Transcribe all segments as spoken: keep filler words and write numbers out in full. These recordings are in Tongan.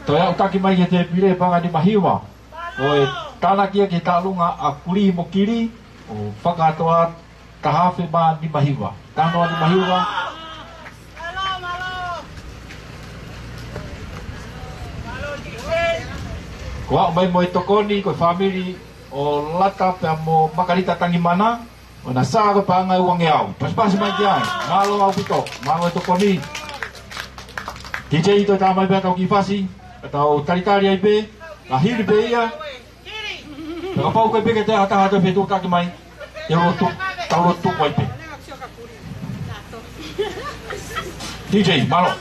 Toe aʻutaki mai ki he tēpile paʻanga nima hiva. Ko e tānaki ia ki he taʻalunga ʻa Kulī mo Kilī, ʻo fakakātoa taha afe mā nima hiva. Taha noa nima hiva. Ko e aʻu mai mo e tokoni, ko e fāmili ʻo Lata pea mo Makalita Tangimana, ʻo na sā ko e paʻanga ʻe uangeau. Pasipasi mai ki ai. Mālō ʻaupito. Mālō e tokoni. DJ, toe tā mai pē ʻetau kiʻi fasi. Ka tau talitali ai pē. Ka hili pē ia. Pea kapau ʻoku ʻikai pē ke toe ʻi ai ha taha ʻe fetuʻutaki mai, te u lotu, tau lotu ai pē. DJ, mālō.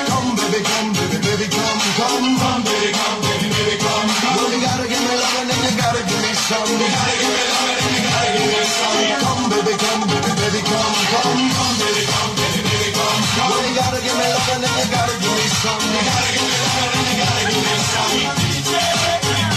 Come, baby, come, baby, baby, come, come, come, baby, come, baby, baby, come, come. Well, you gotta give me love and then you gotta give me some. You gotta give me love and then you gotta give me some. Come, baby, come, baby, baby, come, come, come, baby, come, baby, baby, come, come. Well, you gotta give me love and then you gotta give me some. You gotta give me love and then you gotta give me some. Come,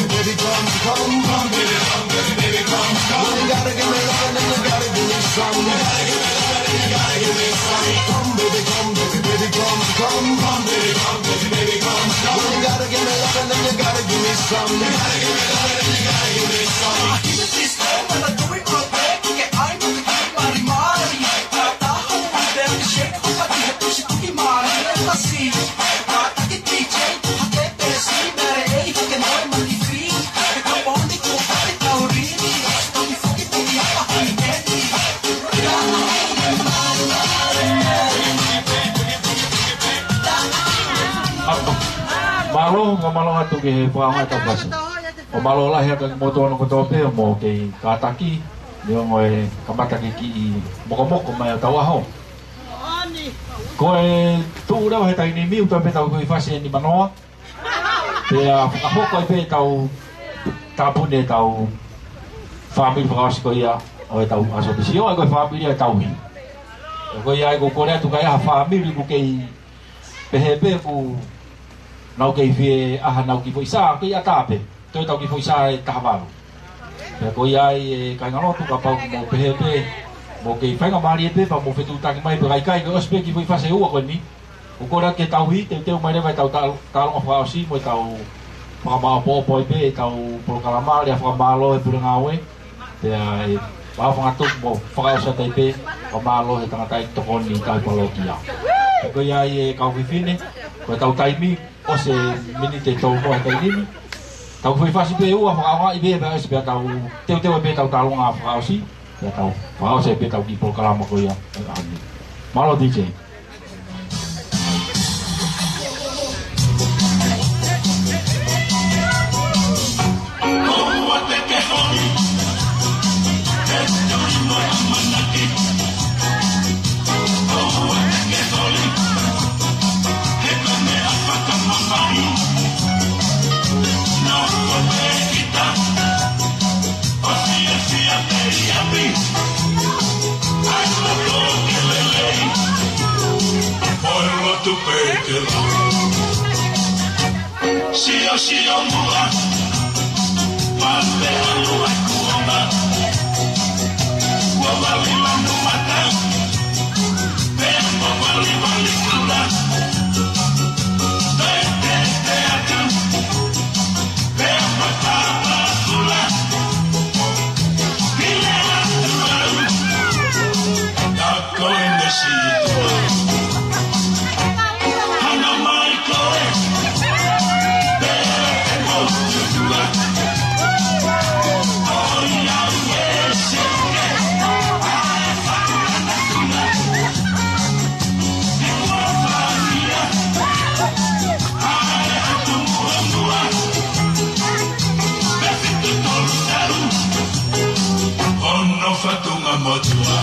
baby, come, baby, baby, come, come, come, baby, come, baby, baby, come, come. You gotta give me love and then you gotta give me some. You gotta give me love and then you gotta give me some. Come, baby, come, baby, baby, come, come, come, baby, baby, come, come. You gotta give me love and then you gotta give me some. You gotta give me love and then you gotta give me some. Mālō, mālō atu ki he fakaʻaongaʻi ʻetau fasi. ʻO mālō lahi atu ki moutolu kotoa pē mo e kei kātaki, neongo e kamata ke kiʻi mokomoko mai ʻetau ʻaho. Ko e tuʻu leva he taimi ni, ʻoku tau pē ʻetau kiʻi fasi ʻe nimanoa. Pea fakahoko ai pē ʻetau tāpuni ʻetau fāmili fakaʻosi ko ia ʻo ʻetau ʻaso pisi ʻo ai ko e fāmili ʻa e tauhi. Ko ia ai ʻoku ou kole atu ka ʻi ai ha fāmili ʻoku kei pehē pē ʻoku nau kei fie ʻai haʻanau kiʻi foʻi sā, kei ʻatā pē. Toe ʻetau kiʻi foʻi sā ʻe taha valu. Pea ko ia ai e kāingalotu kapau ʻoku mou pehē pē, mou kei faingamālie pē, pea mou fetuʻutaki mai pē kae ʻikai ke ʻosi pē kiʻi foʻi fasi ʻe ua ko eni. ʻOku ou kole atu ki he tauhi, teuteu mai leva ʻetau tā-, tālonga fakaʻosi mo ʻetau fakamāʻopoʻopo ai pē ʻetau polokalama, lea fakamālō he pule ngāue. Pea ʻe fakafangatuku mo fakaʻosi atu ai pē, fakamālō he tangataʻeiki tokoni tauhi palokia. Pea ko ia ai e kau fefine, ko ʻetau taimi, ʻosi e miniti ʻe tolu mo e taimi ni. Tau foʻi fasi pē ʻe ua fakaʻaongaʻi pē, pea ʻosi pea tau teuteu pē ʻetau tālonga fakaʻosi. Pea tau fakaʻosi pē ʻetau kiʻi polokalama ko ia ʻo e ʻaho ni. Mālō D J. Sio, sio muʻa, pea ʻalu ʻa e kuonga. Kuo vali lanu mata, pea mo vali vali kula. Toe teʻeteʻe atu, pea mo pāpā kula. Pile atu au, ta ko e mesi tua. Hanga mai koe, pea te mou tutua. ʻOi au e seke, ʻa e faʻu ana tuna. He ua faia, ʻa e atu muʻamuʻa. Pe fitu tolu tau, ono fatunga motua.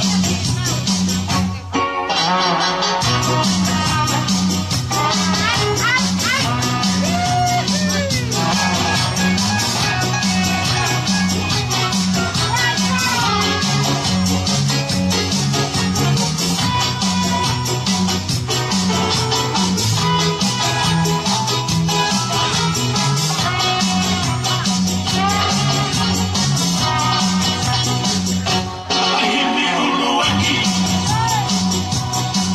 Himi ʻuluaki,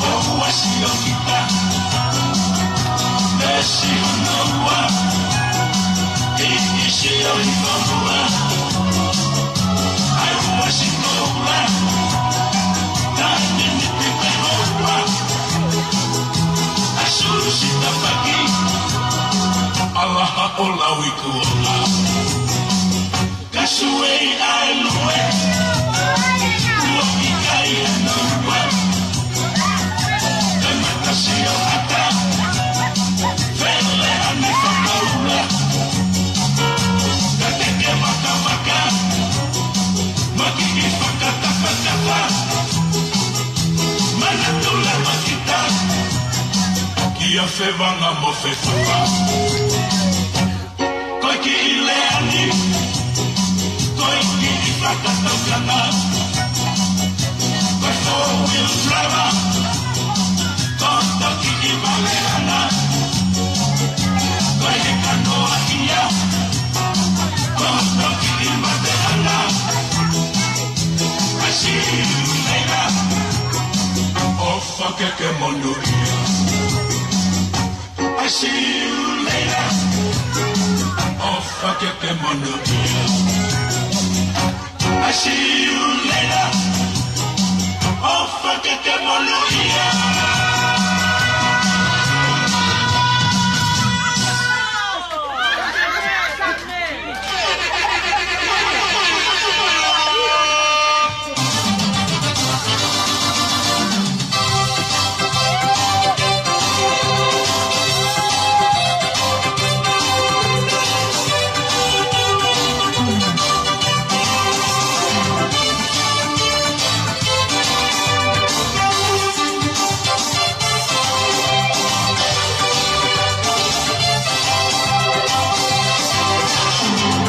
ʻoua sio kita. Mesi hono ua, ʻi, ʻi sio ʻi fāmua. ʻAi ua si koula, taimi ni pipe houa. ʻAi sulu si tafaki, ʻalaha ʻo lau i kuonga. Ka suei ʻa e lue, ua ʻikai hano ua. Ka mata sio ʻata, fele ʻa e fakaula. Ka teke makavaka, makiʻi fakatafatafa. Manatu leva kita, kia Fevanga mo Fefafa. Ko e kiʻi lea ni, ko e kiʻi fakatokanga. Ko e four wheel driver, ko e toki ʻi valeana. Ko e heka noa ia, ko e toki ʻi valeana. I see you later. ʻOfa ke ke monūʻia. I see you later. ʻOfa ke ke monūʻia. I see you later. ʻOfa ke ke monūʻia.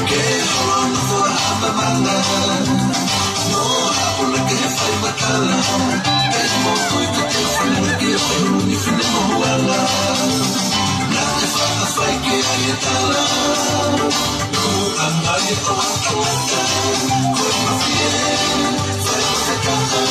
Ke holo na fua a mamana. No hapo na ke fai matala. Ke mo kui ka ke fai na ke fai ni fine mo huala. Na te fa ka fai ke ai e tala. No a ngai o a kamata. Ko e mafie, fai matala.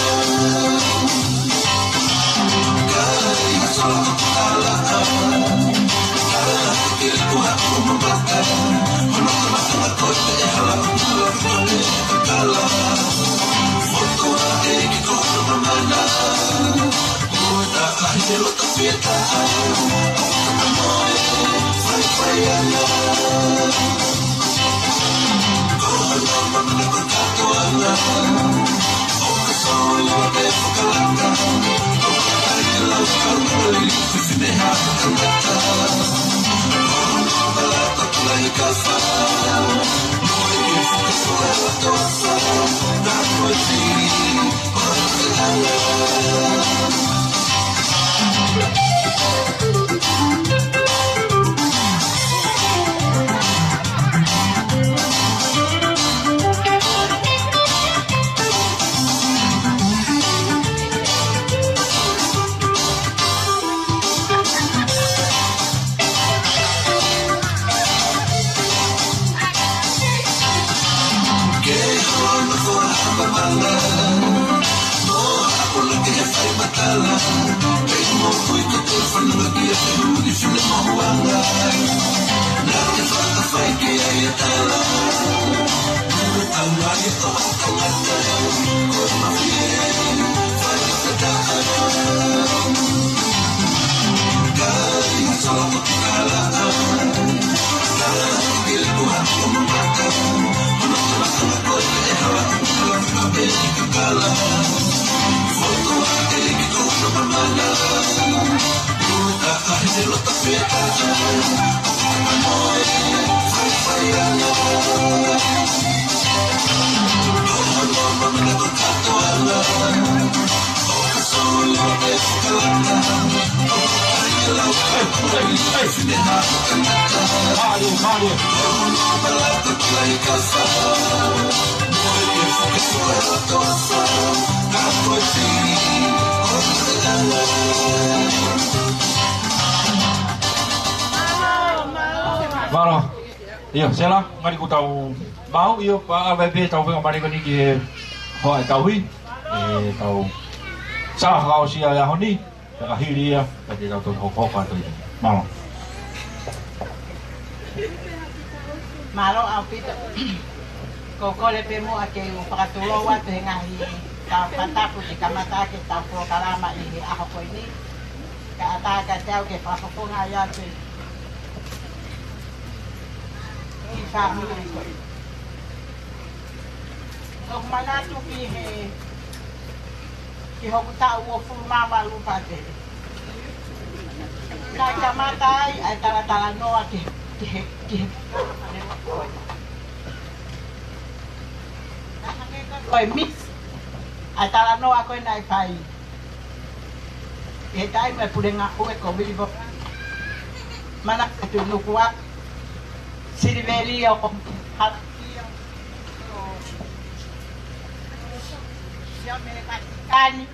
Mālō, mālō. Mālō. ʻIo, Sela, ngali kuo tau maʻu, ʻio, pea ʻave pē ʻetau faingamālie ko eni ki he hoa ʻo e tauhi, ʻetau sala fakaʻosi ʻo e ʻaho ni, pea ka hili ia, pea te tau toki hokohoko atu ia. Mālō. Mālō ʻaupito. Ko e kole pē muʻa ke u fakatulou atu he ngaahi tau fakatapu ke kamata ʻaki ʻetau polokalama ʻi he ʻaho ko eni. Kae ʻatā kiate au ke fakafofongaʻi atu ki he fāmili ko ē. ʻOku ou manatu ki he, ki hoku taʻu uofulu mā valu pātele. Naʻe kamata ai ʻa e talatalanoa ki he, ki he, ki he, ko e misi ʻa e talanoa ko ē naʻe fai. He taimi ʻa e pulenga ʻo e ko Vilivo. Mana atu nuku atu. Siliveli ʻo ko Halakia. Sione Vatikani.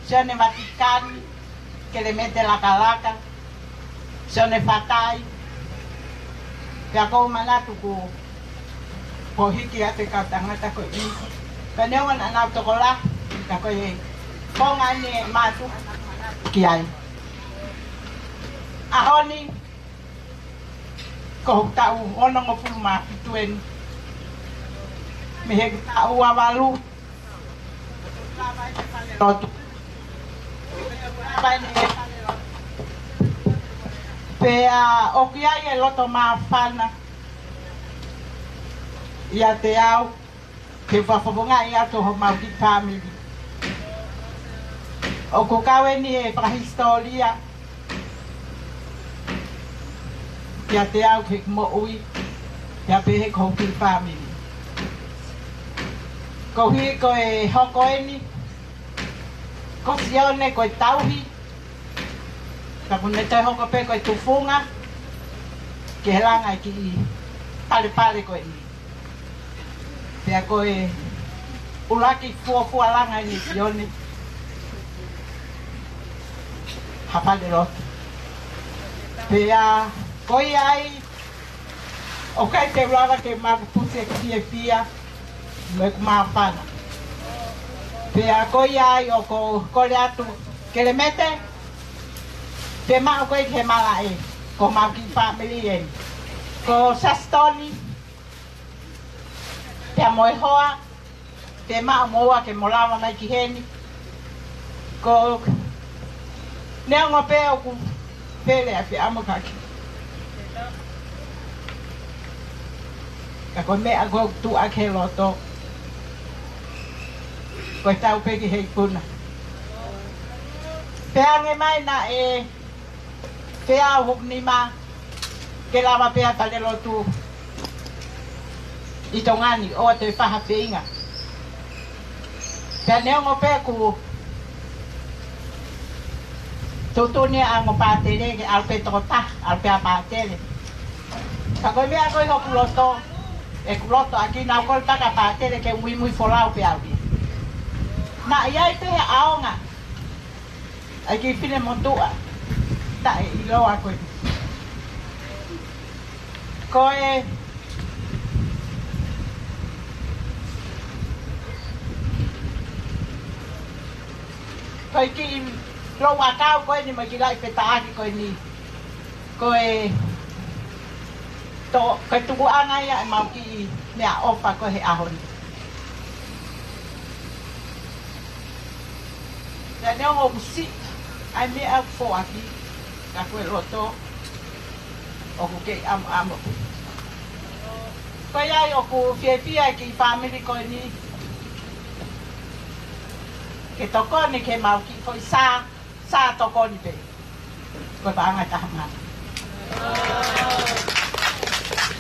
Sione Vatikani. Kelemete Lakalaka. Sione Fatai. Pea ʻoku ou manatu kuo, kuo hiki atu e kau tangata ko ē. Pea neongo naʻa nau tokolahi, ka ko e konga eni ʻe mātuʻaki ai. ʻAho ni, ko hoku taʻu onongofulu mā fitu eni. Mei heʻeku taʻu ua valu, lotu. Pea ʻoku ʻi ai e loto māfana ʻiate au ke fakafofongaʻi atu homau kiʻi fāmili. ʻOku kau eni e fakahisitōlia kiate au ki heʻeku moʻui, pea pehē ki hoku kiʻi fāmili. Koeʻuhi ko e hoko eni, ko Sione ko e tauhi, ka kuo ne toe hoko pē ko e tufunga ki he langa e kiʻi palepale ko eni. Pea ko e ʻuluaki fuofua langa eni ʻo Sione ha falelotu. Pea ko ia ai ʻoku ʻikai te u lava ke mapupusi e fiefia mo ʻeku māfana. Pea ko ia ai ʻoku ou kole atu Kelemete, te maʻu koe ki he malaʻe, ko homau kiʻi fāmili eni. Ko Sasitoni, pea mo e hoa, te maʻu moua ke mo lava mai ki heni. Ko neongo pē ʻoku pele ʻa e fiemaʻu kaki, ka ko e meʻa ʻoku tuʻu ʻaki he loto, ko e tau pē ki he ikuna. Pea hangē mai naʻe feau hoku nima ke lava pē ʻa e falelotu ʻi Tonga ni ʻo toe faha feinga. Pea neongo pē ʻoku tuʻutuʻuni ʻa e ongo pātele ke ʻalu pē tokotaha, ʻalu pē ʻa e pātele. Ka ko e meʻa ko ē ʻi hoku loto, ʻeku loto ʻaki naʻa ku kole pē ki he pātele ke muimui folau pē au ia. Naʻe ʻi ai pē ʻaonga ʻa e kiʻi finemotuʻa taʻeʻiloa ko ē. Ko e, Ko e kiʻi louʻakau ko eni mo e kiʻi laʻi fetaʻaki ko eni. Ko e to, ko e tukuʻanga ia ʻemau kiʻi meʻaʻofa ko ē he ʻaho ni. Pea neongo ʻoku siʻi ʻa e meʻa ʻoku foaki, ka ko e loto ʻoku kei ʻamuʻamu. Ko ia ai ʻoku fiefia e kiʻi fāmili ko eni ke tokoni ki heʻemau kiʻi foʻi sā, sā tokoni pē. Ko e paʻanga ʻe taha mano.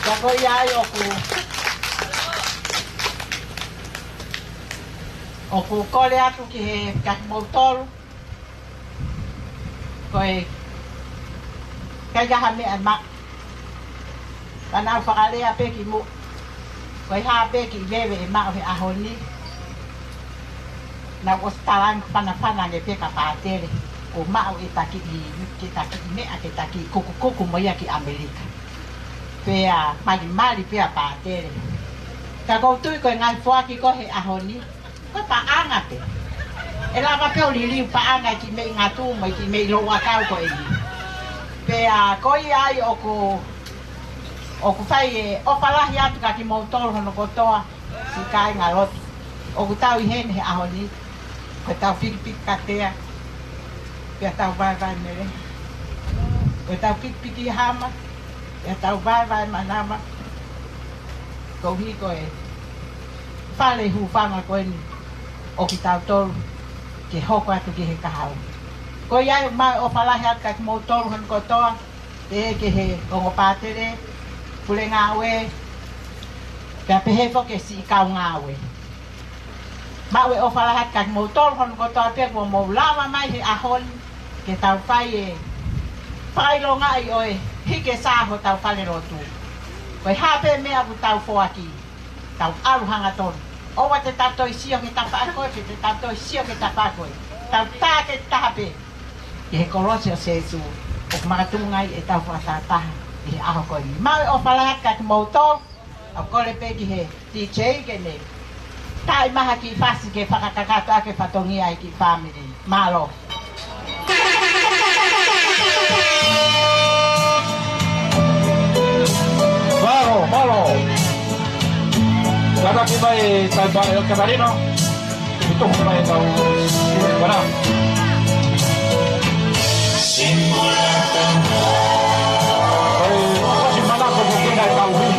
Ka ko ia ai ʻoku, ʻoku kole atu ki he, kia kimoutolu. Ko e, ʻikai ha meʻa ʻe maʻu. Ka naʻa ku fakalea pē kimuʻa, ko e hā pē kiʻi veve ʻe maʻu he ʻaho ni. Naʻa ku ʻosi talaange fanafana ange pē kia Pātele, kuo maʻu ʻeta kiʻi, ke ta kiʻi meʻa, ke ta kiʻi kukukuku mo ia ki ʻAmelika. Pea malimali pē ʻa Pātele. Ka ʻoku ou tui ko e ngaahi foaki ko ē he ʻaho ni, ko e paʻanga pē. ʻE lava pē ʻo liliu paʻanga e kiʻi meʻi ngatu mo e kiʻi meʻi louʻakau ko eni. Pea ko ia ai ʻoku, ʻoku fai e ʻofa lahi atu kia kimoutolu hono kotoa, siʻi kāinga lotu. ʻOku tau ʻi heni he ʻaho ni, ko ʻetau pikipiki katea, pea tau vaevae mele. Ko ʻetau pikipiki hama, pea tau vaevae manava. Koeʻuhi ko e fale hūfanga ko eni ʻo kitautolu ke hoko atu ki he kahaʻu. Ko ia ai ʻoku mau ʻofa lahi atu kia kimoutolu hono kotoa, pehē ki he ongo pātele, pule ngāue, pea pehē foki ki he siʻi kau ngāue. Maʻu e ʻofa lahi atu kia kimoutolu hono kotoa pē kuo mou lava mai he ʻaho ni ke tau fai e fakaʻilongaʻi ʻo e hiki e sā hotau fale lotu. Ko e hā pē meʻa ʻoku tau foaki, tau ʻalu hangatonu. ʻOua te tau toe sio ki he tafaʻaki ko ē, pe te tau toe sio ki he tafaʻaki ko ē. Tau tā ke taha pē ki he kolosi ʻo Sēsū, ʻoku makatuʻunga ai ʻetau fakatahataha ʻi he ʻaho ko eni. Maʻu e ʻofa lahi atu kia kimoutolu, ʻoku kole pē ki he D J ke ne taaʻi mai ha kiʻi fasi ke fakakakato ʻaki e fatongia ʻa e kiʻi fāmili. Mālō. Mālō, mālō. Kātaki mai tai pae ʻo Katarina. Tuku mai tau. Mana. Ē, ʻosi manako ko kina e tauhi.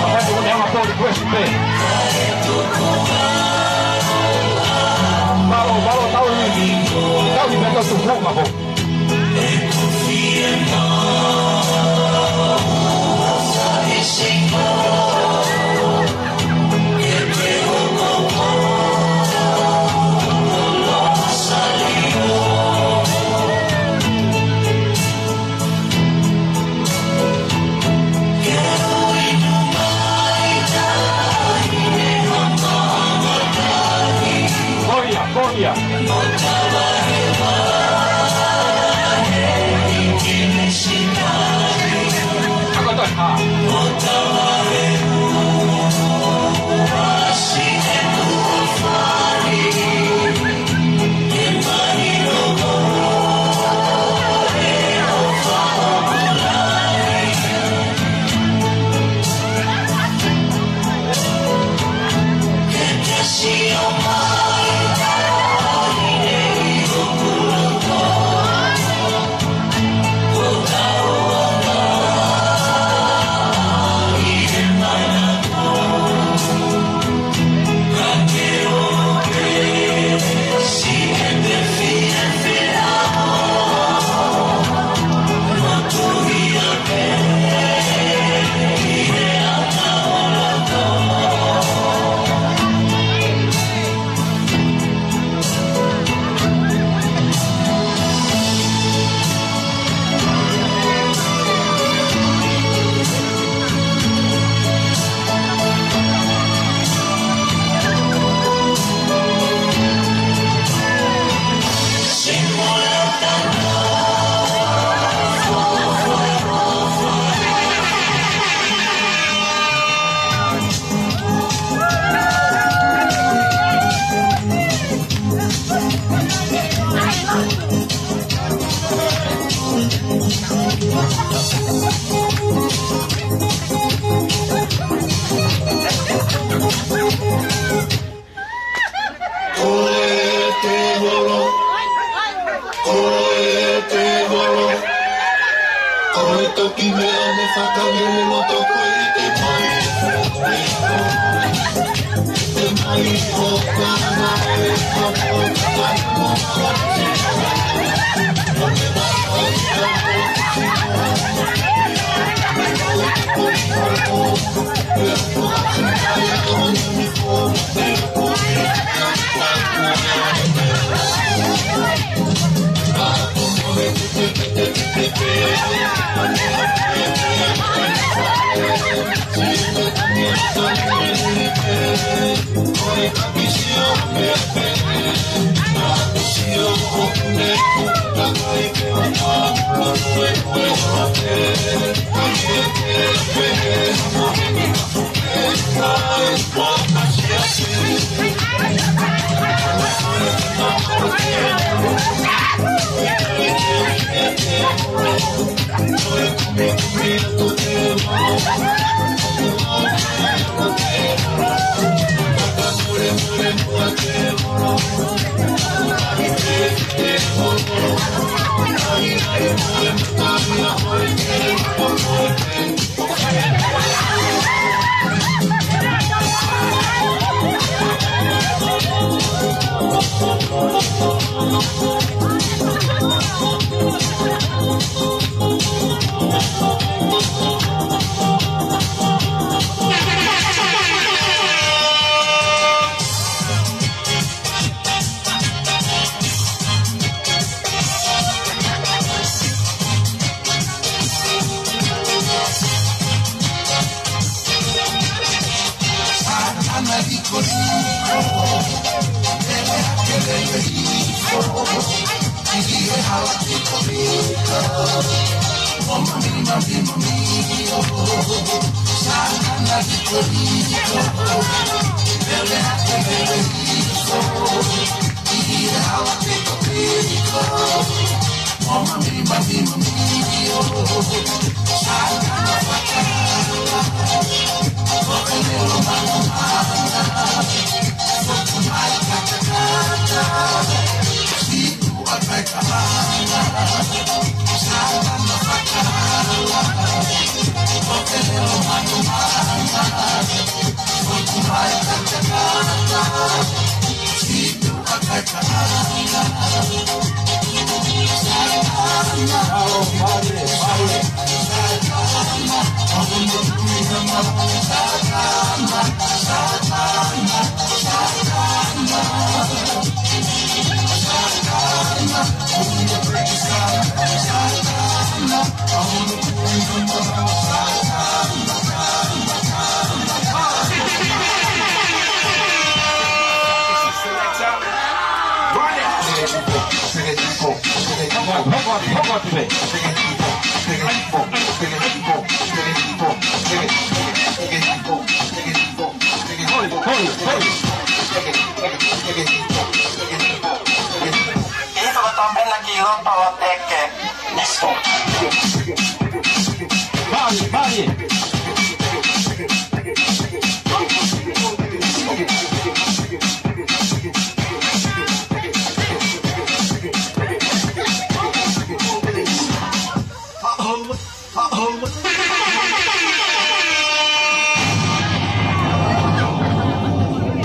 Maka tu ne hanga poli kuesi pē. Mālō, mālō tauhi. Tauhi pē tau tuku mako. Ko ia, ko ia.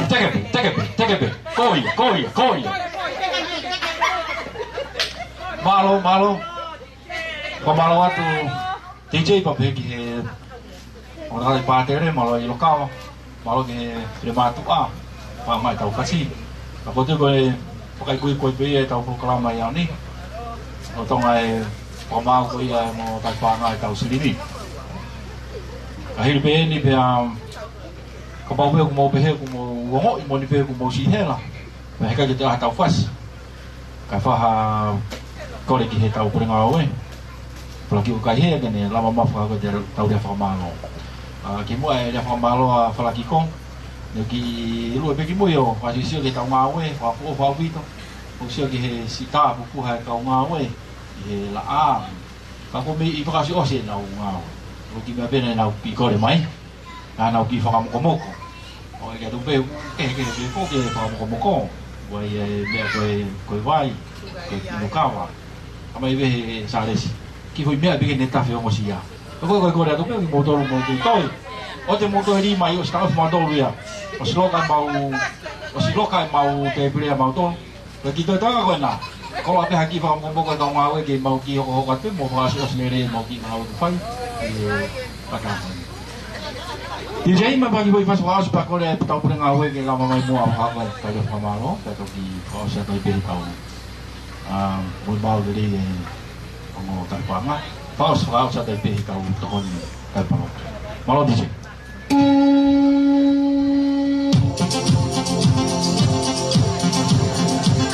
Tekepe, tekepe, tekepe. Ko ia, ko ia, ko ia. Mālō, mālō. Ko mālō atu D J pea pehē ki he ʻonakai pātele, mālō ʻIlokawa, mālō ki he finemātuʻa, pea mai tau kasi. Ka ko te ko e fakaikuiku pē ia ʻetau polokalama ʻi he ʻaho ni. ʻO Tonga e fakamaau ko ia mo taifanga ʻetau silini. Ka hili pē eni pea kapau pē ʻoku mou pehē ʻoku mou ongoʻi moʻoni pē ʻoku mou siʻi hela. Pea heʻikai ke toe ʻi ai haʻatau fasi. Kae fai ha kole ki heʻetau pule ngāue. Palaki ʻoku ʻikai hē ke ne lava mai fakahoko ʻetau lea fakamālō. ʻA, kimuʻa e lea fakamālō ʻa Falakiko. Ne u kiʻi lue pē kimui ʻo fakasio ki heʻetau ngāue, fakafoʻou, fakaʻaufito. ʻO sio ki he siʻi tāpuaki ʻa e kau ngāue, ʻi he laʻā. Ka ko e meʻa ʻi he fakaʻosiʻosi ʻenau ngāue. ʻOku kiʻi meʻa pē naʻa nau kiʻi kole mai. Naʻa nau kiʻi fakamokomoko. ʻOku ʻikai ke tuku pē, ke, ke, ke, ko ke fakamokomoko. ʻOku ʻi ai e meʻa ko e, ko e vai, ko e inu kava. Ka mai pē he Sālesi. Kiʻi foʻi meʻa pē ke ne tafe ongosia. Ko e, ko e kole atu pē kimoutolu mo kei toe. ʻOua te mou toe lī mai, ʻosi taʻofi mautolu ia. ʻOsi loka ʻemau, ʻosi loka ʻemau tēpile ʻamautolu. Ko e kiʻi toe taʻanga ko ena. Koloa pē ha kiʻi fakamokomoko e kau ngāue ke mau kiʻi hokohoko atu pē mo fakaʻosiʻosi lelei ʻemau kiʻi ngāue kuo fai. ʻE, paka. DJ, mai pē ha kiʻi foʻi fasi fakaʻosi pea kole ʻe he tau pule ngāue ke lava mai muʻa ʻo fakahoko e tau fakamālō, pea toki fakaʻosi atu ai pē he kau. ʻA, mo e mau lelei e ongo taupaʻanga. Fakaʻosi, fakaʻosi atu ai pē he kau tokoni taupaʻanga. Mālō DJ.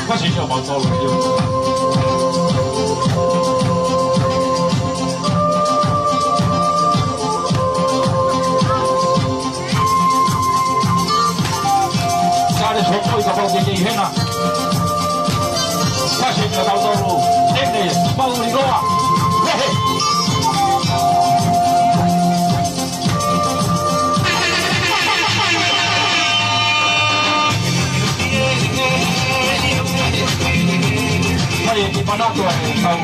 Kasi siʻo mau tolu ki. Sale sopoi kapau te kei hena. Kasi ka tau tolu. Tene, mau i loa. Hehe. Hai, ki Manako e kau.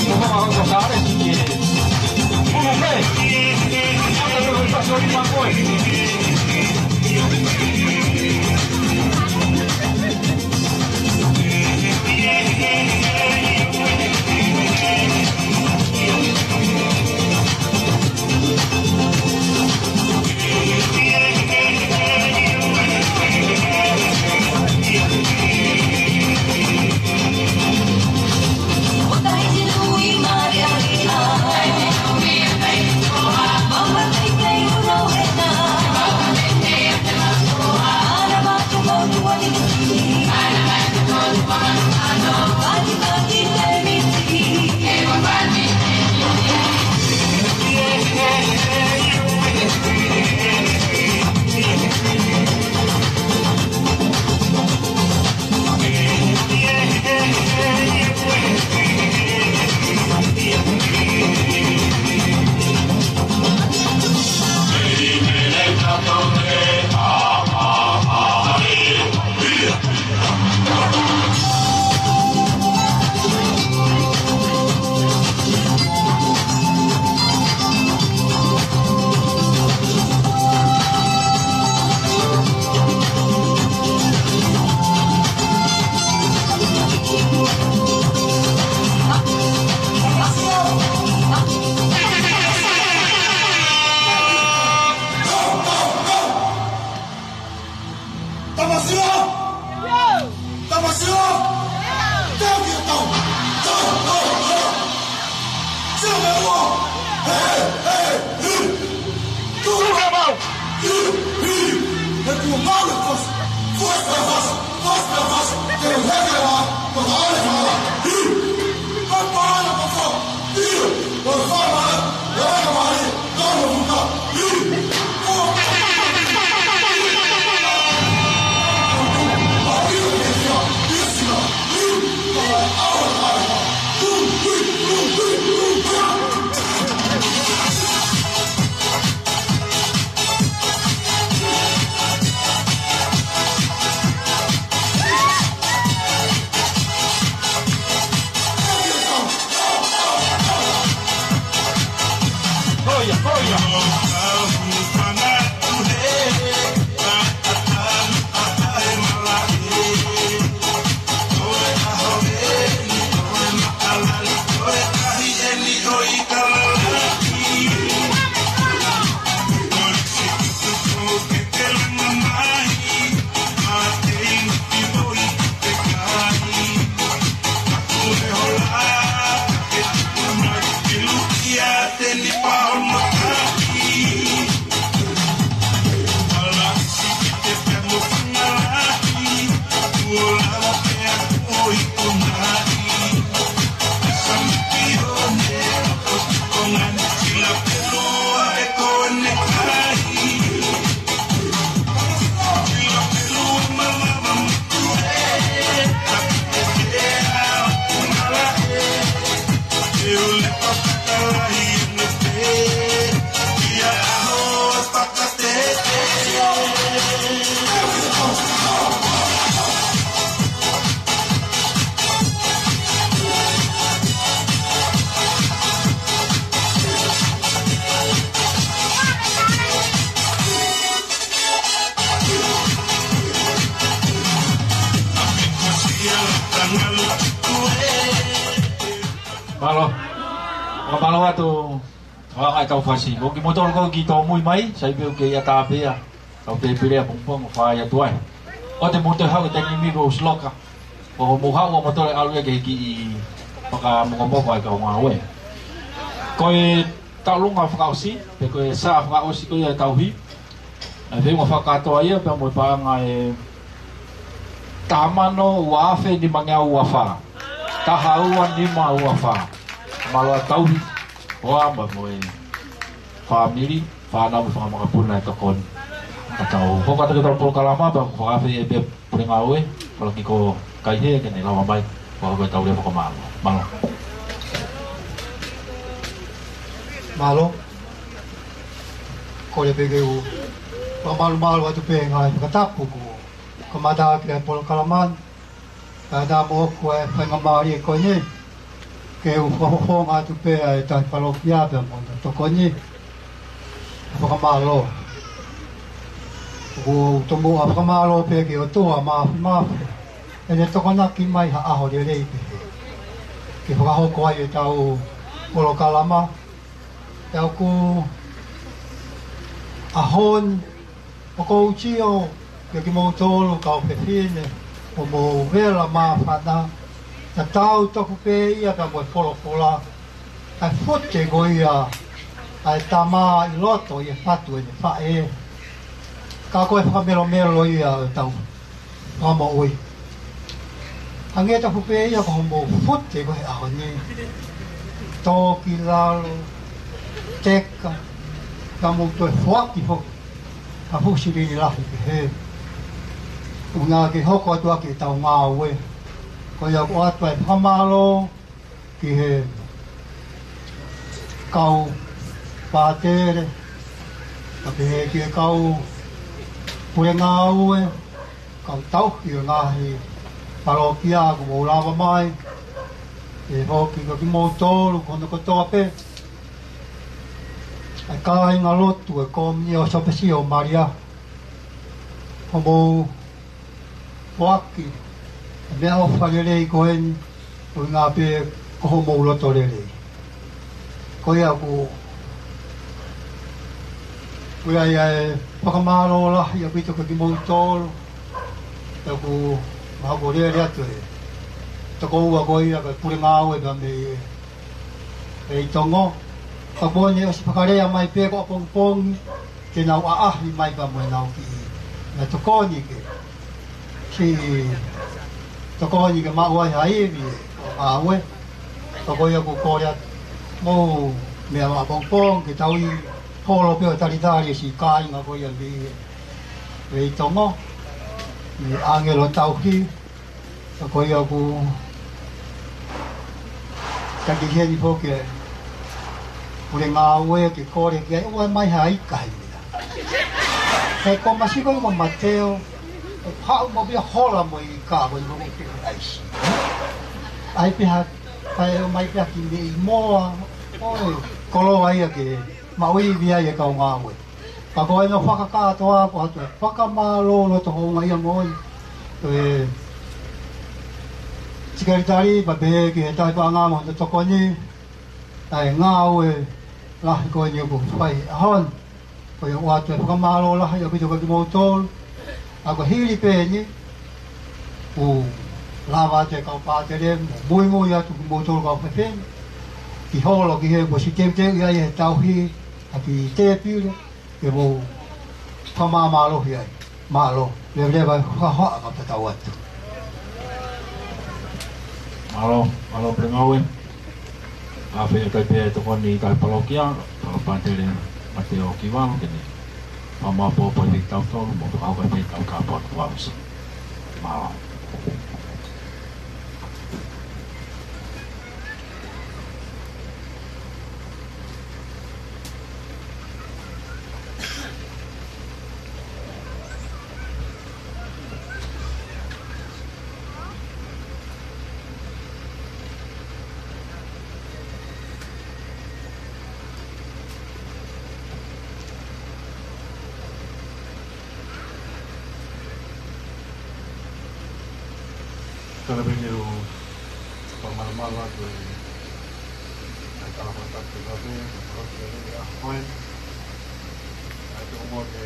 Ko ko ko Sale si ki. Unu pe. Ata unu pa sori pa koe. Fakamālō atu, fakaʻaongaʻi ʻetau fasi. Ko kimoutolu ko ē ʻoku tōmui mai, sai pē ʻoku kei ʻatā pē ʻetau tēpile ʻapongipongi ʻo fai atu ai. ʻOua te mou toe haʻu he taimi ni, ko e ʻosi loka. ʻO mou haʻu ʻo mou toe ʻalu ia ki he kiʻi fakamokomoko ʻa e kau ngāue. Ko e tauʻolunga fakaʻosi, pe ko e sā fakaʻosi ko ia ʻo e tauhi. ʻA e feʻunga fakakātoa ia pea mo e paʻanga ʻe taha mano ua afe nimangeau ua fā. Taha ua nima ua fā. Mālō ʻa e tauhi, hoa pea mo e fāmili, fānau mo e fanga makapuna ʻe tokoni. Ka tau hoko atu ki heʻetau polokalama, pea ʻoku fakaafe ʻe he Pulengāue, Palōkita Kaihē, ke ne lava mai ʻo hoko ʻetau lea fakamālō. Mālō. Mālō. Kole pē ke u fakamālō atu pē he ngaahi fakatapu kuo kamata ʻaki ʻa e polokalama ni. Kae ʻatā moʻoku ʻa e faingamālie ko eni ke u fakafofonga atu pē ʻa e tauhi palokia pea mo hono tokoni. Fakamālō. ʻOku ou tomuʻa fakamālō pē ki he ʻOtua Māfimafi, ʻene tokonaki mai ha ʻaho lelei pehē ke fakahoko ai ʻetau polokalama. Pea ʻoku ʻaho ni, ʻoku ou sio kia kimoutolu kau fefine, ʻoku mou vela māfana, tatau tofu pē ia pea mo e folofola, ʻa e fute ko ia ʻa e tama ʻi loto ʻi he fatu ʻene faʻē. Ka ko e fakamelomelo ia ʻo ʻetau fakamoʻui. Hangē tofu pē ia ko hoʻomou fute ko ē he ʻaho ni. Tō ki lalo, teka, ka mou toe foaki foki ha fuʻu silini lahi pehē. ʻUhinga ke hoko atu ʻaki ʻetau ngāue. Ko ia ʻoku ʻoatu ʻa e fakamālō ki he kau pātele, pea pehē ki he kau pulengāue, kau tauhi ʻo e ngaahi palokia kuo mou lava mai, pehē foki kia kimoutolu ko hono kotoa pē ʻa e kāingalotu ʻo e Komini ʻo Sopesi ʻo Malia. Hoʻomou foaki ʻa e meʻaʻofa lelei ko eni, ʻuhinga pē ko hoʻomou loto lelei. Ko ia ʻoku, ko ia ia e fakamālō lahi ʻaupito kia kimoutolu, ʻoku mahalo ko e lele atu ʻe he tokoua ko ia ko e pulengāue pea mei he ʻEitongo. Ka ko eni ʻosi fakalea mai pē ko ʻapongipongi, ke nau ʻaʻahi mai pea mo ʻenau kiʻi meʻatokoni ke, kiʻi tokoni ke maʻu ai ha ivi ʻo e ngāue. Ka ko ia ʻoku ou kole atu, mou meʻa ʻapongipongi ke tau ʻi holo pē ʻo talitali e siʻi kāinga ko ia mei he ʻEitongo, mei he ʻāngelo tauhi. Ka ko ia ʻoku taki heni foki e pulengāue ke kole ki ai, ʻoua ʻe mai ha ika he meʻa. He ko e masiva ko Mateo, ʻe haʻu mo pia hola mo e ika ko e mo ke ʻaisi. ʻAi pē ha, kae ʻomai pē ha kiʻi meʻi moa, ʻo e koloa ia ke maʻu ivi ai e kau ngāue. Ka ko ʻene fakakātoa ʻoku ʻoatu e fakamālō loto houngaʻia moʻoni ki he sekelitali pea pehē ki he tauhi paʻanga mo hono tokoni, ʻa e ngāue lahi ko eni ʻoku fai he ʻaho ni. Ko ia ʻoku ʻoatu e fakamālō lahi ʻaupito kia kimoutolu. ʻA ko e hili pē eni, ʻoku lava atu e kau pātele mo muimui atu kimoutolu kau fefine ki holo ki he, kuo ʻosi teuteuʻi ai ʻe he tauhi ha kiʻi tēpile ke mou fakamāmālohi ai. Mālō, leveleva e hohaʻa ka tatau atu. Mālō, mālō pulengāue. Fakaafe atu pē ʻa e tokoni tauhi palokia, Pātele Mateo Kivalu, ke ne fakamāʻopoʻopo ʻa e feitautolu, mo fakahoko ʻa e feitau kāpoi ʻoku fai. Mālō. Tala pene o pa malamala ko e Tala fakatapu ki he ʻOtua, ʻa e ʻOtua ko e ʻOtua ʻo e ʻaho ni. ʻA e tuʻu mo ke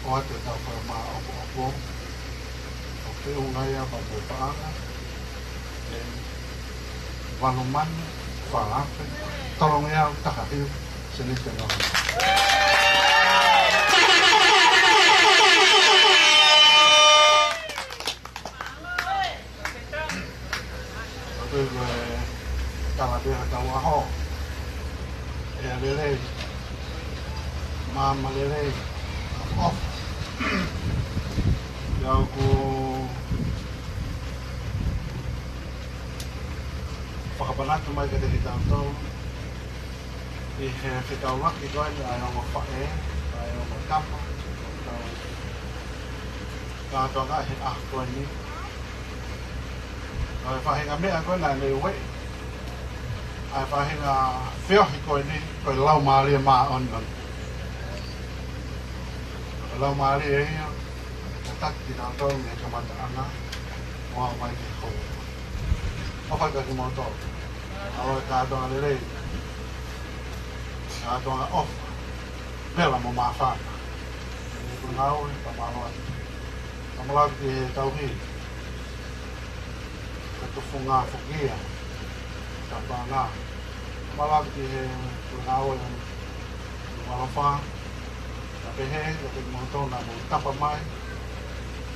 ʻoatu ʻetau fakamāʻopoʻopo. ʻO feʻunga ia pea mo e paʻanga ʻe valu mano, fā afe, tolungeau taha hiva seniti noa. ʻOku ou tui ko e tala pē ʻa hotau ʻaho. ʻEa lelei, maama lelei, ʻofa. Pea ʻoku fakamanatu mai kiate kitautolu ʻi he fetaulaki ko eni ʻa e ongo faʻē, ʻa e ongo tama, ʻoku tau kātoanga he ʻaho ko eni. ʻA e faʻahinga meʻa ko ē naʻe ueʻi ʻa e faʻahinga feohi ko eni, ko e Laumālie Māʻoniʻoni. Ko e Laumālie ia, ʻoku tataki kitautolu mei he kamataʻanga ʻo aʻu mai ki he houa. ʻOfa kiate kimoutolu. ʻAloʻofa, kātoanga lelei, kātoanga ʻofa, vela mo māfana. Ko e ngāue, fakamālō atu. Fakamālō atu ki he tauhi, ko e tufunga foki ia, ka paʻanga. Fakamālō atu ki he ngāue, ʻoku ou ʻofa, ka pehē kiate kimoutolu naʻa mou tapa mai,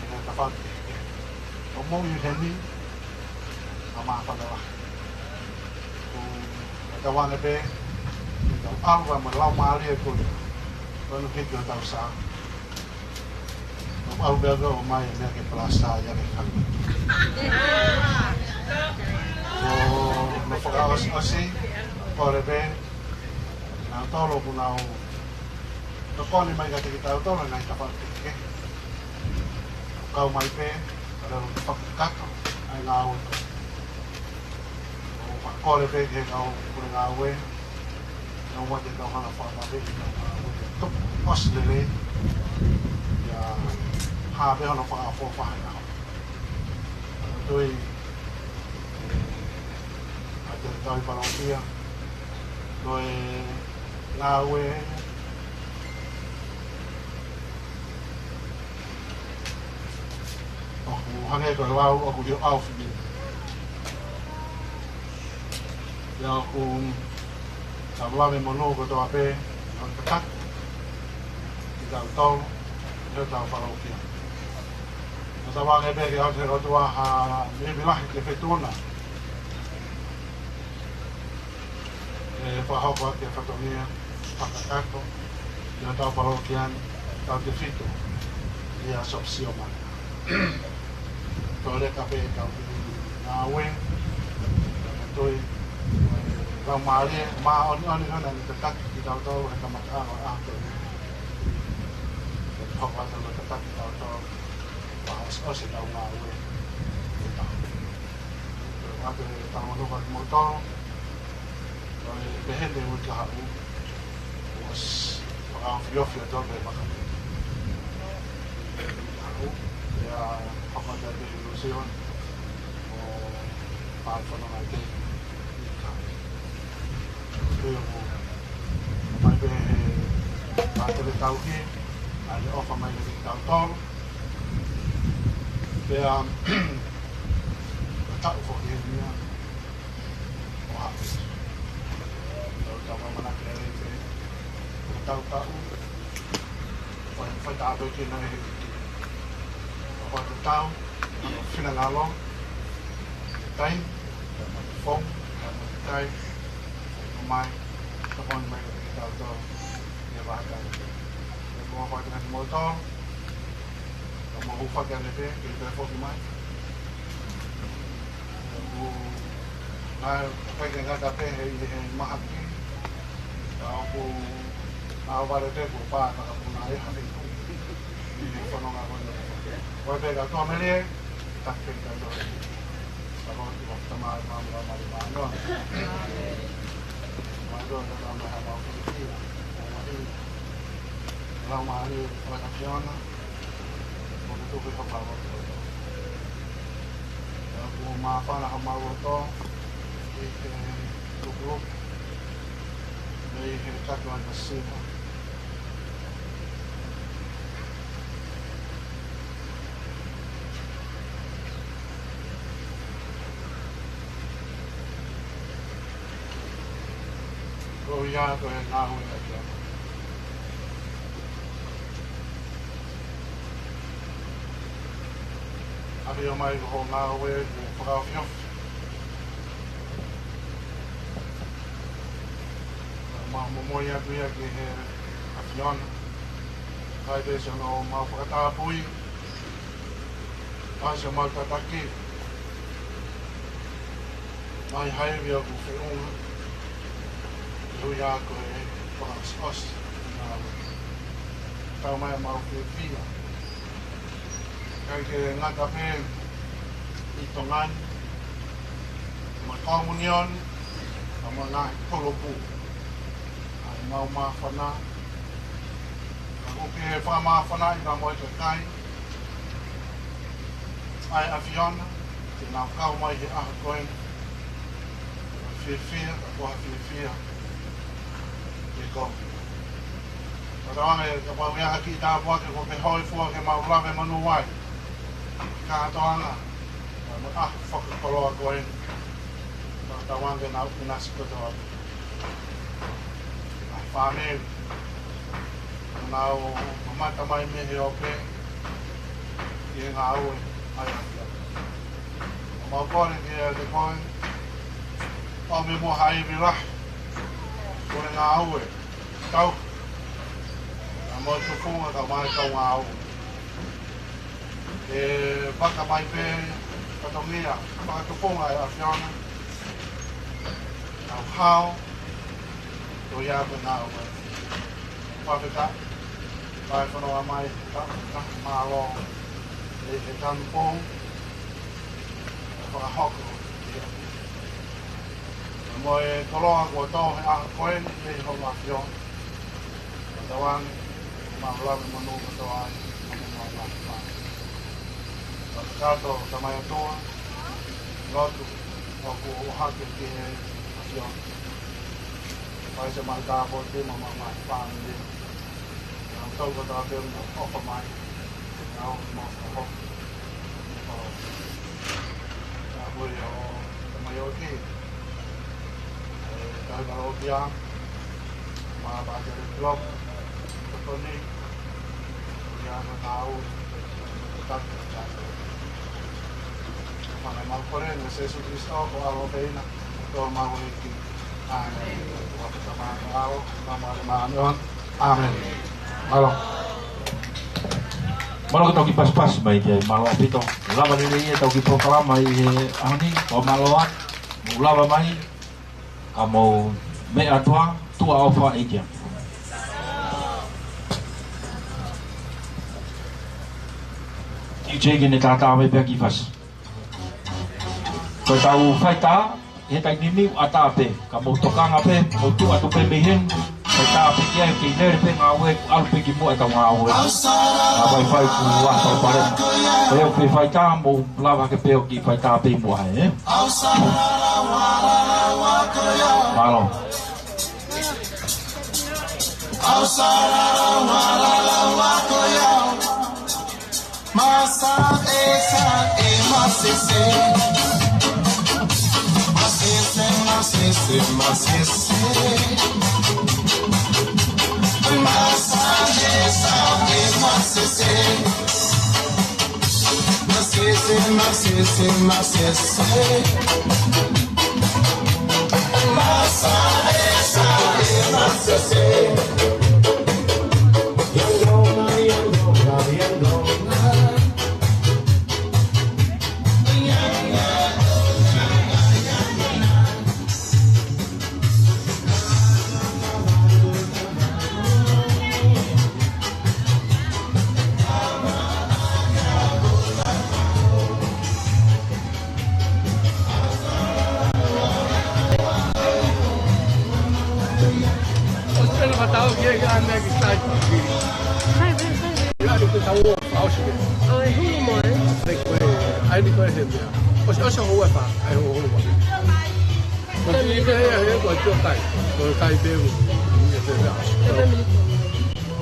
ʻi he tafaʻaki kehekehe. ʻOku mou ʻi heni, ʻa māfana lahi. ʻOku tauange pē ke tau ʻalu mo e Laumālie ko ia. Ko ʻene hiki hotau sā. ʻOku ʻalu pē ʻo ʻomai e meʻa ke palasitā ia ke hanu. ʻOku ou fakaʻosiʻosi, kole pē, nautolu ʻoku nau tokoni mai kiate kitautolu he ngaahi tafaʻaki kehekehe. Kau mai pē, ka leo ke fakakakato ʻa e ngāue ko ē. ʻOku ou fakakole pē ki he kau pule ngāue, ʻoua te tau hanga ʻo fakamaveʻi ʻetau ngāue, ke tupu ʻosi lelei, pea hā pē hono fakaʻofoʻofa he ʻaho. ʻOku ou tui, ʻe, ʻa e tauhi palōkia, ko e ngāue ʻoku hangē ko e lau ʻoku ʻi ho ʻao fili. Pea ʻoku tau lave monū kotoa pē, ʻo tataki kitautolu, ʻi hotau palōkia. ʻOku tauange pē ke ʻoatu ʻe he ʻOtua ha ivi lahi ke fetuna. ʻE fakahoko atu e fatongia fakakakato ʻi hotau palōkia ni, tautefito ʻi he aso Siomana. Toe leka pē ʻetau ngāue, ʻetau tui, ʻe Laumālie Māʻoniʻoni ʻoku ne tataki kitautolu he kamataʻanga ʻo e ʻaho ni. ʻE hoko atu ʻo tataki kitautolu, fakaʻosiʻosi ʻetau ngāue. ʻOatu e talanoa kiate kimoutolu, ʻo e pehē ni ʻi he uike kahaʻu, ʻosi fakaofiofi ʻa e tau pē maka. Kahaʻu, ia hoko atu e ilusio, ʻo pāfononga ʻi he kahaʻu. Pea ʻoku mai pē he pātele tauhi, ʻa ʻene ʻofa mai kiate kitautolu. Pea, ko e taʻu foki eni ia, ʻo haʻu. Tau tau ʻamanaki lelei pē, ko e taʻu, taʻu, fai, fai tāpuekina ʻe he ʻEiki. ʻOku ʻoatu ʻetau finangalo, ʻi he taimi, ʻi he founga, ʻi he taimi, ʻomai, tokoni mai kiate kitautolu, ʻi he vahakai. ʻOku ou ʻoatu kiate kimoutolu, ka mou hūfaki ange pē, ke toe foki mai. ʻOku, ʻa, ʻikai ke ngata pē he, he mahaki, ka ʻoku, ʻa, vale pē kuo pā, ka ʻoku nau ʻi heni. ʻI he fononga ko eni. Ko e pē ka tuʻa melie, taki pē ka tuʻa. Ka ko e tuʻa tamai ma ma ma ma no. Ma tuʻa ka tamai ha mau fikia. Ma i. Laumālie ʻo e ʻAfiona. Mo ke tuku ha palo. Ka kuo māfana ha mau loto. ʻI he tuku Mei he katoanga siva. Ko ia ko e ngāue ʻa e ʻAfiona. ʻAfio mai ko hoʻo ngāue ke fakaofiofi. Mau momoi atu ia ki he ʻAfiona. Kae pehē siʻono mau fakatapui. Pasi ʻemau tataki. Mai ha ivi ʻoku feʻunga. Ke ui ā ko e fakaʻosiʻosi. Tau mai mau fiefia. ʻIkai ke ngata pē ʻi Tonga ni, mo e komunioni, ka mo e ngaahi kulupu. ʻA e mau māfana, ka ʻoku ke fakamāfanaʻi pea mo e kakai ʻa e ʻAfiona, te nau kau mai he ʻaho ko eni. Fiefia, ka ko ha fiefia. Ke ko. Ko tau ange, kapau ʻe ʻi ai ha kiʻi tāpuaki, ko ke hōifua ke mau lave monū ai. Kātoanga, mo e ʻaho fakakoloa ko eni. Ko tau ange nau ʻinasi kotoa. ʻA e fāmili. Nau mamata mai mei he ope. ʻI he ngāue ʻa e ʻAfiona. ʻOku mau kole kiate koe, ʻomi muʻa ha ivi lahi, ko e ngāue, tau, ʻa e mau tufunga ka mai kau ngāue. ʻE vaka mai pē, fatongia, fakatufunga ʻa e ʻAfiona. Tau hao, ko ia ko e ngāue. Fakafetaʻi, fai fononga mai, ka, ka, mālō, ʻi he tanu pou, ʻe fakahoko, ia. Mo e koloa kuo tō he ʻaho ko eni, ʻi hoʻo ʻAfio. Ko tau ange, mau lave monū kotoa ai, mo mau lave pa. Fakakātoa, Tamai ʻOtua, lotu, ʻoku ʻohake ki he ʻAfio. Fai se mau tāpuaki mo mau ngaahi fāmili. Mau tau ko tāpeu mo ʻofa mai. Mau mau fakahoki. Tāpeu ʻo Tamai ʻOki. ʻE, Tamai ʻOki ā. Mau pātele tuam. Tokoni. Ia ko tau. Tau. Fanga mau kole, ʻia Sīsū Kalaisi, ko e ʻAlo pē ʻena, ko homau ʻEiki. ʻĒmeni. Ko e Tamai, ʻAlo, Tamai, ʻAlo. ʻĒmeni. Mālō. Mālō ki he tau kiʻi pasipasi mai ki ai, mālō ʻaupito. Lava lelei ia ʻetau kiʻi polokalama ʻi he ʻaho ni, ʻo mālō atu, mou lava mai, ka mou meʻa atu ā, tuʻa ʻofa ʻEiki. ʻIo, ke ne tātā mai pē ʻa e kiʻi fasi. Ko ʻetau faitā, he taimi ni ʻatā pē, ka mou tokanga pē, mou tuʻu atu pē mei heni, faitā pē ki ai, kei lele pē ngāue, ʻalu pē ki muʻa ʻetau ngāue. Ka faifai kuo ʻosi palopalema. Ko ia ʻoku ke faitā, mou lava ke pē ʻo kiʻi faitā pē ʻi muʻa, ē? Mālō. Masese, masese, masese, masese, masese. Masese, masese, masese, masese.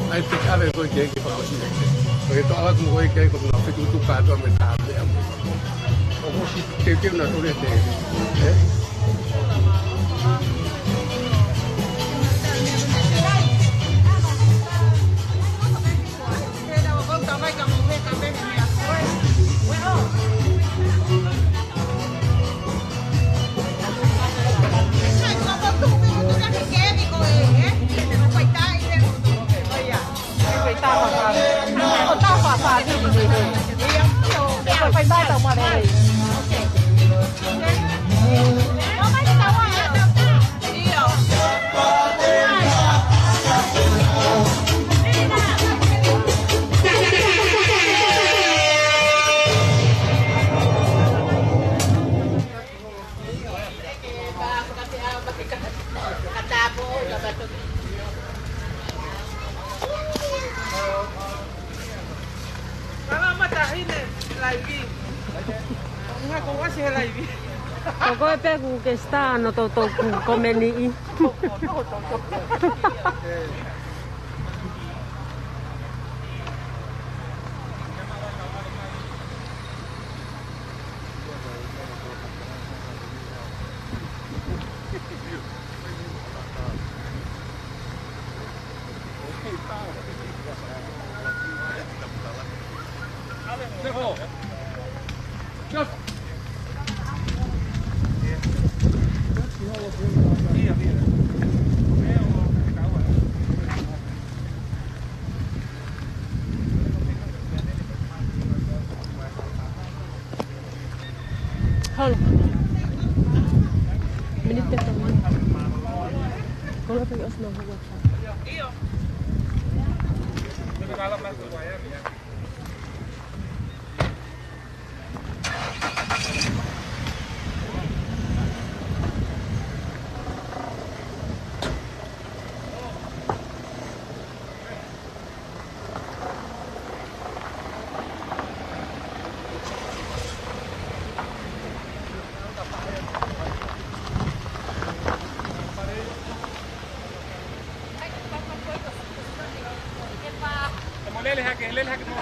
ʻAi te ʻave koe ke ke fakaʻosi. Ko e toʻa atu koe ke ko na fitu tu kātoa mei tā meʻa. ʻOku teuteu na tole te. ʻE? Kala mata hine laivi. Nga ko wasi he laivi. Ko koe pē kuo ke star no to to ku komeni i. Halo. Miniti ʻe tolu. Ko e pē ʻosi no hua. Te mo lele hake, lele hake mo.